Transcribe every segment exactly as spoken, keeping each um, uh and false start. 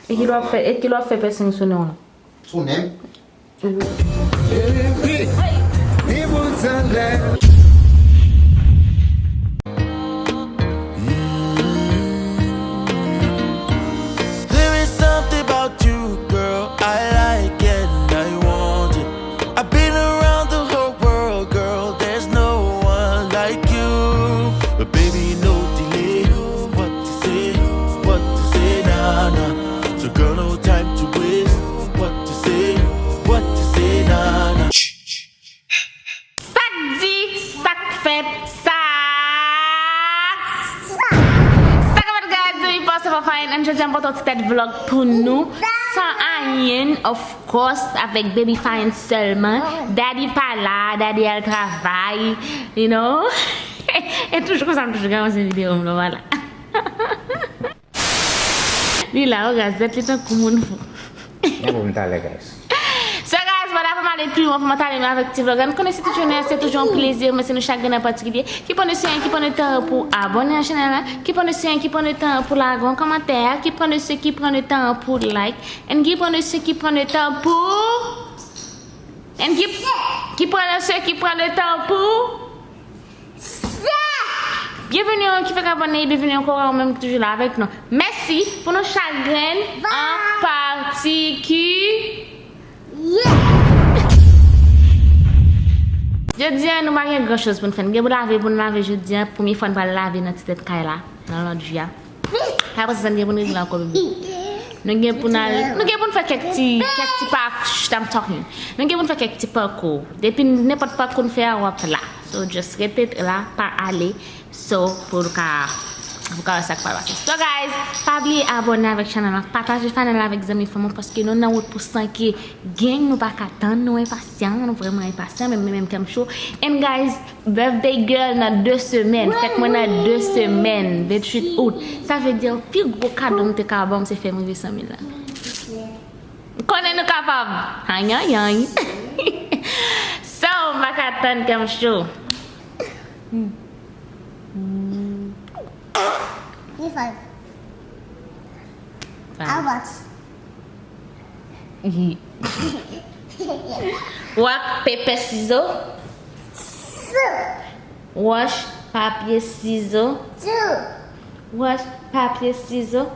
E kilè w ap fè, e kilè w ap fè pèsing sou nen w lan? Sou nen m? There is something about you, girl, I like and I want it. I've been around the whole world, girl, there's no one like you. But baby, no delay. What to say, what to say, nah, nah. So, girl, no time to waste. What to say, what to say, nah, nah. Sa k di, sa k fèt, sa Sa k ap fèt, guys, Baby Foster for Fine, and jodi a m pote yon ti tèt vlog pou nou, san anyen, of course, avèk Baby Fine sèlman. Daddy pa la, Daddy al travay, you know. E toujou konsa m toujou kòmanse videyo m, non, vwala. Li la, o gaz, tèt li tankou moun fou. N ap wè m talè, guys. So guys, bon, avan m ale pi lwen, pou mwen tale nou avèk ti vlog la. Nou konnen se toujou, se toujou yon plezi remèsye nou chak grenn an patikilye. Ki pran de swen, ki pran de tan pou abòne a chanèl la, ki pran de swen, ki pran de tan pou lage yon kòmantè, ki pran de swen, ki pran de tan pou like, and ki pran de swen, ki pran de tan pou and ki ki pran de swen, ki pran de tan pou Byenveni, ou ki fèk abòne, byenveni ankò, ou menm ki toujou la avèk nou. Mèsi pou nou chak grenn an patikilye. Jodi a, nou pa gen gran choz pou n fè. Nou gen pou lave, pou n lave jodi a. Premye fwa n pral lave nan ti tèt kay la, nan lòdri a. Apre sa, n gen pou n regle ankò, bebe. Nou gen pou n al, nou gen pou n fè kèk ti, kèk ti pakou, shh, I'm talking. Nou gen pou n fè kèk ti pakou. Depi nenpòt pakou n fè a, w ap la. So, just rete la, pa ale. So, pou w ka, pou w ka wè sa k pral pase. So, guys, pa bliye abòne avèk chanèl la, pataje chanèl la avèk zanmi fanmi w, paske nou nan wout pou san K gang, nou pa ka tann, nou enpasyan, nou vrèman enpasyan, men mwen menm kè m cho. And guys, birthday girl nan de semèn, fèt mwen nan de semèn, venntuit out. Sa vle di, pi gwo kado m te ka ba w, se fè m rive san mil la. Konnen nou kapab. Anyanyany. So, m pa ka tann, kè m cho. Give five. How much? Wak, pepè, sizo. Wòch, papye, sizo. Wòch, papye, sizo.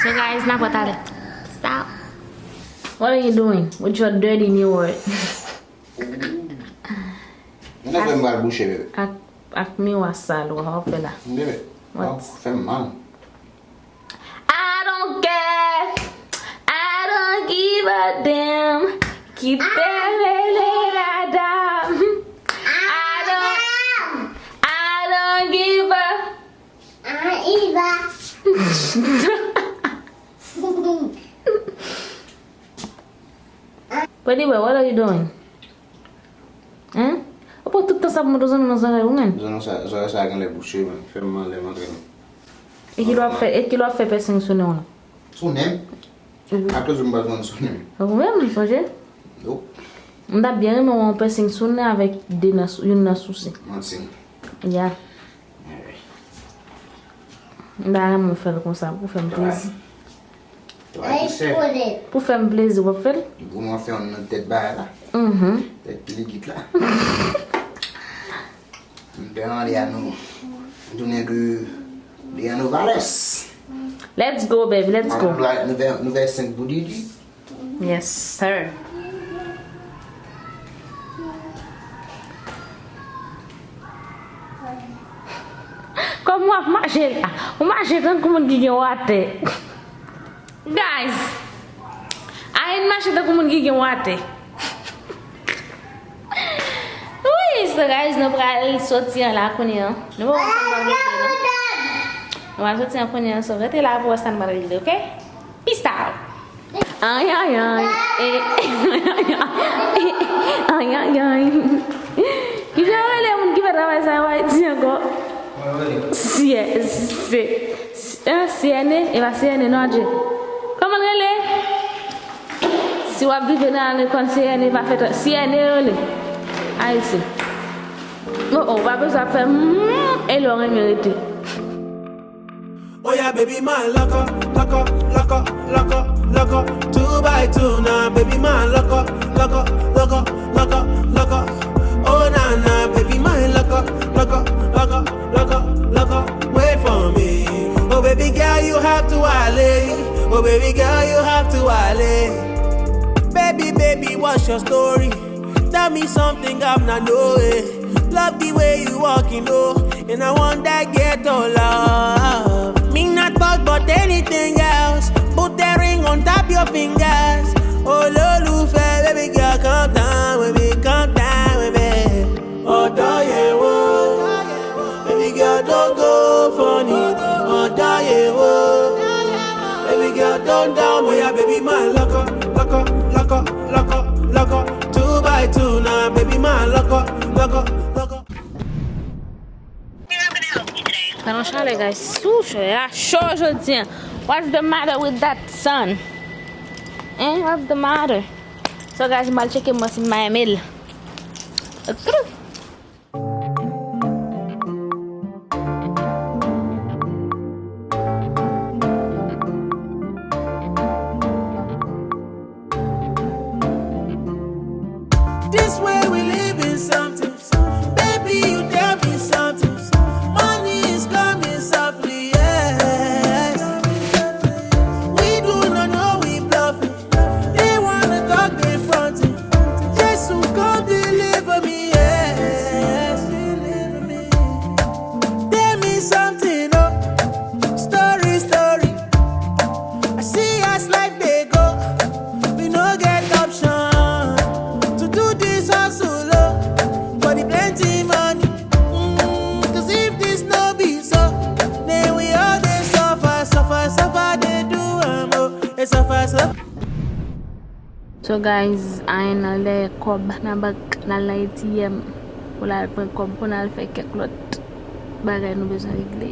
So guys, n ap wè talè. Stop. What are you doing with your dirty mirror? Mwen fè m pral bouche, bebe. Ak, ak miwa sal ou ap fè la. Bebe, w ap fè m mal. I don't care. I don't give a damn. Keep it la dam. I don't, I don't give a. Pretty boy, what are you doing? Hein? Ou pran tout tan sa pou mete zanno nan zòrèy ou, menn. Zanno sa, zòrèy sa gen lè bouche, menn. Fè m mal lè m antre nan. E kilè w ap fè, e kilè w ap fè pèsing sou nen w lan? Sou nen m? Wi. Akoz ou m pa jwenn sou nen m? Ou menm, sonje? Nope. M t ap byen renmen wè yon pèsing sou nen avèk de nan, youn nan sousi. Manti. Ya. M ta renmen w fè l konsa pou fè m plezi. Pou fè m plezi, w ap fè l? Pou mwen fè yon nan tèt bagay la. Tèt ki ligit la. M te rale a nou. M tounen de, de a nou vales. Let's go, baby, let's go. Nou fè, nou fè senk boudidi. Yes, sir. Kòman w ap mache la? Ou mache tankou moun ki gen watè. Guys, Ayen mache tankou moun ki gen watè. Wi, so guys, nou pral soti an la kounye an. Nou pa wè sa nou pral mete, non. Nou pral soti an kounye an, so rete la pou wè sa nou pral regle, oke? Peace out. Ayayay. Eh, ayayay. Kijan yo rele moun ki fè travay sa yo Ayiti ankò? Sye, se, se, eh, C N A? E pa C N A non, adje. Kòman l rele? Si w ap viv nan ane konn C N A pa fè tan, C N A yo rele Ayiti. Oh, oh, w pa bezwen ap fè mm, e lè w renmen rete. Oya Baby, my loco, loco, loco, loco, loco. Two by two now, baby, my loco, loco, loco, loco, loco. Oh, na, na, baby, my loco, loco, loco, loco, loco. Wait for me. Oh, baby girl, you have to wale. Oh, baby girl, you have to wale. Baby, baby, what's your story? Tell me something, I'm not know it. Love the way you walking, oh, and I want that ghetto love. Me not fuck but anything else. Put that ring on top your fingers. Olólùfẹ́, baby girl, come down with me, come down with me. Ọ̀dọ́ yẹn wò. Baby girl, don't go funny. Ọ̀dọ́ yẹn wò. Baby girl, don't down me. Oya, baby, my loco, loco, loco, loco, loco. Two by two now, baby, my loco, loco, loco. Gade yon chalè, guys. Sou chalè a cho jodi a. What's the matter with that sun? Hein? What's the matter? So, guys, m al tcheke mwen si m pa renmen l. This way we living something. Baby, you tell me something. Money is coming softly, yes. We do not know we bluffing. They wanna talk, they fronting. Jesus, come deliver me, yes. Tell me something, oh. Story, story. I see as life dey go. We no get option to do this hustle, oh, for the plenty money. Mm, 'cause if this no be so, then we all dey suffer, suffer, suffer, dey do am, oh, dey suffer, suffer. So guys, Ayen al dèyè kòb nan bank, l al nan A T M pou l al pran kòb pou n al fè kèk lòt bagay nou bezwen regle.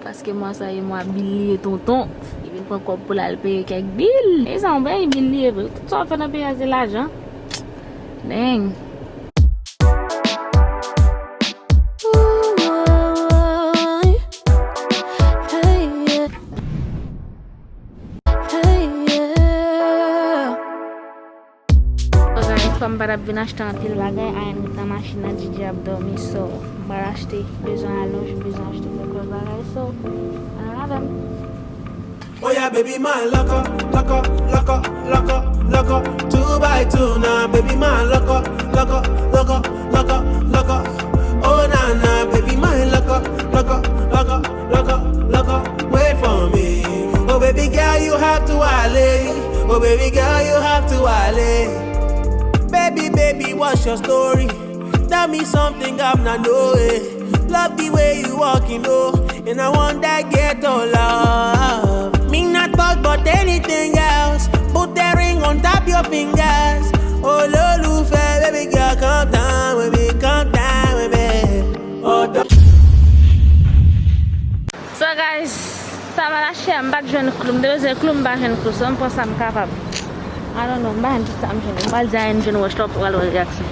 Paske mwa sa e mwa bil li ye tonton. Li vin pran kòb pou l al peye kèk bil. E sa yon bèl bil li ye vre. Tout sa w fè nan peyi a se lajan. Dang. So guys, kòm m pa t ap vin achte anpil bagay, Ayen ret nan machin nan, Djidji ap dòmi, so m pral achte, bezwen alonj, bezwen achte kèk lòt bagay, so ann al avè m. Oya, baby, my loco, loco, loco, loco, loco. Two by two now, baby, my loco, loco, loco, loco, loco. Oh, na, na, baby, my loco, loco, loco, loco, loco. Wait for me. Oh, baby girl, you have to wale. Oh, baby girl, you have to wale. Baby, baby, what's your story? Tell me something, I'm not know it. Love the way you walking, oh, and I want that ghetto love. Me not fuck but anything else. Put that ring on top your fingers. Olólùfẹ́, baby girl, come down with me, come down with me. Oh, the So guys, sa m al achte a, m pa t jwenn klou. M te bezwen klou, m pa jwenn klou. So m pran sa m kapab. I don't know, m pa jwenn tout sa m jwenn. M pral di Ayen m jwenn wòch la, w pral wè reyaksyon.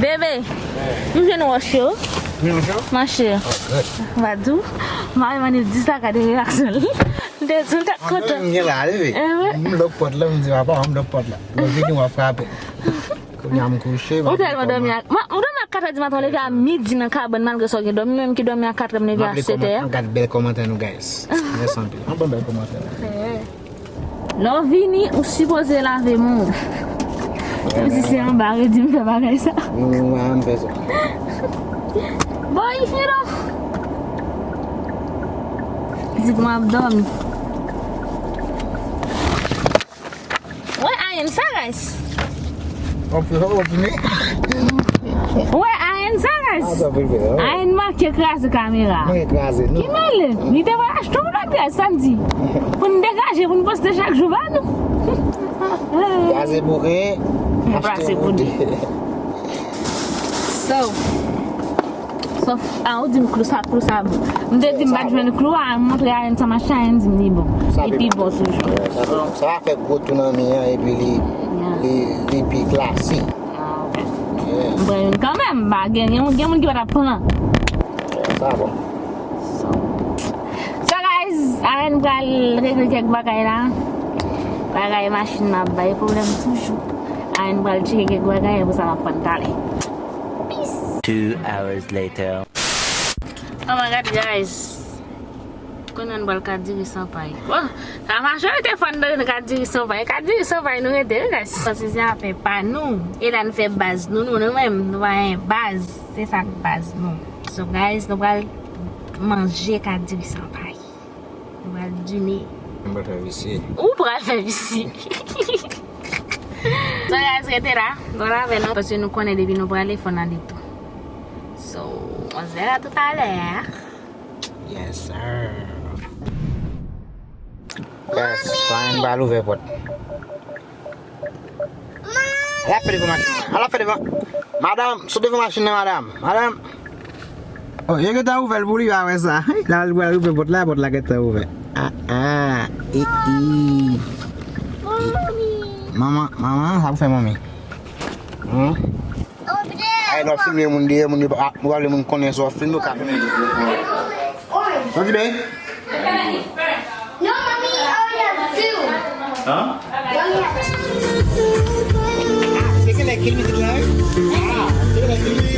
Bebe, m jwenn wòch yo. Manje. M pa di w, m pa di w, m di sa, gade reyaksyon l. M te di w l t ap kontan. M gen la, wi. Eh, wi. M lòk pòt la, m di papa, m lòk pòt la. Lè w vini, w ap frape. Kounye a m kouche. Ou tèlman dòmi a, mwen, m dòmi a katrè di maten, m leve a midi nan kabann, malgre sa w gen dòmi, menm ki dòmi a katrè, m leve a setè. M ap li kòmantè, m gad bèl kòmantè nou, guys. Mèsi anpil. Yon bon bèl kòmantè. Lè w vini, ou sipoze lave men w. Mezanmi, se anba redi m fè bagay sa. Mwen, mwen, mwen, m fè sa. Boy, you know. Pitit mwen ap dòmi. Wè Ayen sa, guys. Wè Ayen sa, guys. Ayen manke kraze kamera. Ki mele? Li te pral achte yon lòt, guys, samdi. Pou n degaje, pou n poste chak jou ba nou. Kraze pou yen, achte pou de. So, Sòf, a, ou di m klou sa, klou sa bon. M te di m pa t jwenn klou a, m montre Ayen sa machin, Ayen di m li bon. Li pi bon toujou. Sa, sa va fè gwo tou nan men an, epi li, li, li pi klasi. Ah, ok. M pran youn kanmenm, ba, gen, gen, gen moun ki pa t ap pran. Sa bon. So, so guys, Aren pral regle kèk bagay la. Bagay machin m ap bay pwoblèm toujou. Aren pral tcheke kèk bagay, apre sa m ap pran talè. Peace. Two hours later. Oh my God, guys. Kounye a n pral Kadiri san pay. Bon, sa majorite fwa n rete Kadiri san pay. Kadiri san pay nou rete, wi, guys. Paske se afè pa nou. E la n fè baz nou, nou, nou menm, nou pa gen baz. Se sa k baz nou. So, guys, nou pral manje Kadiri san pay. Nou pral dine. Mwen pral fè visye. Ou pral fè visye. So, guys, rete la. Rete avè nou. Paske nou konnen depi nou prale, fò n ale tou. So, on se verra tout à l'heure. Yes, sir. Yes, Fine pral ouvè pòt. Al ap fè devan machin nan. Al ap fè devan. Madanm, sot devan machin nan, madanm. Madanm. Oh, yo gentan ouvè l pou li, pa wè sa. La, l pral ouvè pòt la, pòt la gentan ouvè. Ah, ah. E, e. Manman, manman, sa pou fè manmi. Hmm? Ay, nou ap filme moun dèyè, moun yo pa, nou pa vle moun konnen sa w ap filme, w ka filme. Sa w di, bèy? No, mommy, I only have two. Huh? I only have two. Ah, se genlè kill music la, wi? Ah, se genlè kill music.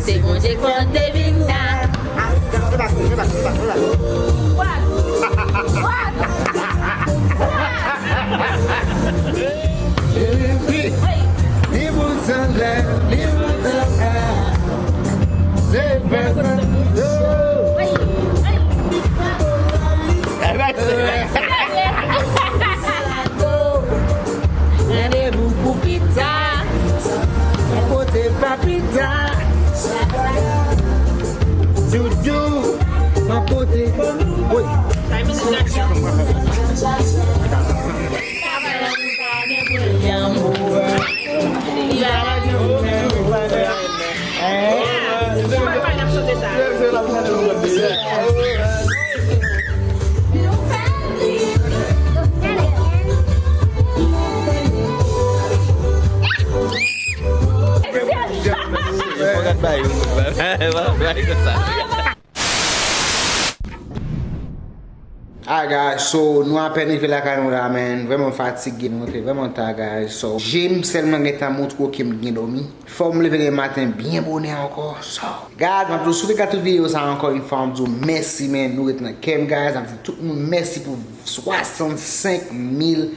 Se Bondye k fè w te vin la. Ni pou tandè, ni pou tandè. Se pèsonn. Randevou pou pita. Mwen pote pa pita. Doudou, mwen pote. Woy. Alright, guys, so nou apèn rive lakay nou la, man. Vrèman fatige, nou rive vrèman ta, guys. So, je m sèlman gentan montre w ke m byen dòmi. Fò m leve demen maten byen bonè ankò. So, guys, m ap di w, si w te gade tout videyo sa a, ankò yon fwa, m di w mèsi, man. Nou ret nan kè m, guys. M ap di tout moun mèsi pou swasannsenk mil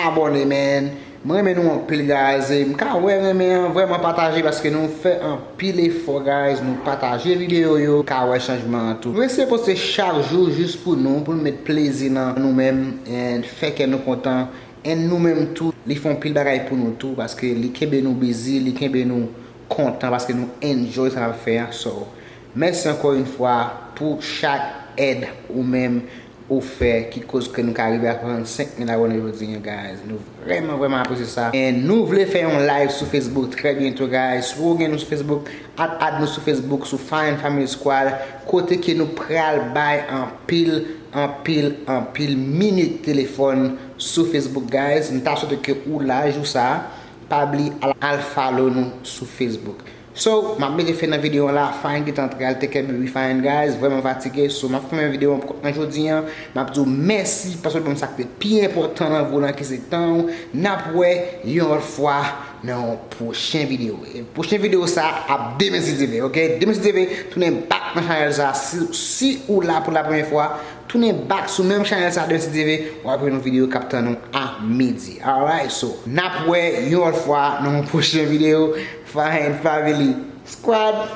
abòne, man. Mwen renmen nou anpil, guys. E m ka wè renmen an, vrèman pataje, paske nou fè anpil efò, guys. Nou pataje videyo yo, m ka wè chanjman an tou. Nou eseye poste chak jou jis pou nou, pou nou met plezi nan nou menm, and fè kè nou kontan. And nou menm tou, li fè anpil bagay pou nou tou, paske li kenbe nou busy, li kenbe nou kontan, paske nou enjoy sa n ap fè an. So, mèsi ankò yon fwa pou chak èd ou menm ou fè ki koz ke nou ka rive a swasannsenk mil abòne jodi an, guys. Nou vrèman, vrèman apresye sa. And nou vle fè yon live sou Facebook trè byento, guys. Si w gen nou sou Facebook, add, add nou sou Facebook, sou Fine Family Squad, kote ke nou pral bay anpil, anpil, anpil minit telefòn sou Facebook, guys. M ta swete ke ou la jou sa a, pa bliye al, al follow nou sou Facebook. So, m ap mete fen nan videyo an la. Fine gentan antre al take care baby Fine, guys. Vrèman fatige. So, m ap fèmen videyo an pou kont mwen jodi an. M ap di w mèsi paske w ban m sa k te pi enpòtan nan vi w lan, ki se tan w. N ap wè yon lòt fwa nan yon pwochen videyo. E pwochen videyo sa ap demen si Dye vle, oke? Demen si Dye vle, tounen back nan chanèl sa. Si, si ou la pou la premyè fwa, tounen back sou menm chanèl sa demen si Dye vle, w ap jwenn yon videyo k ap tann ou a midi. Alright, so, n ap wè yon lòt fwa nan yon pwochen videyo. Fine Family Squad,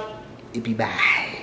epi bye.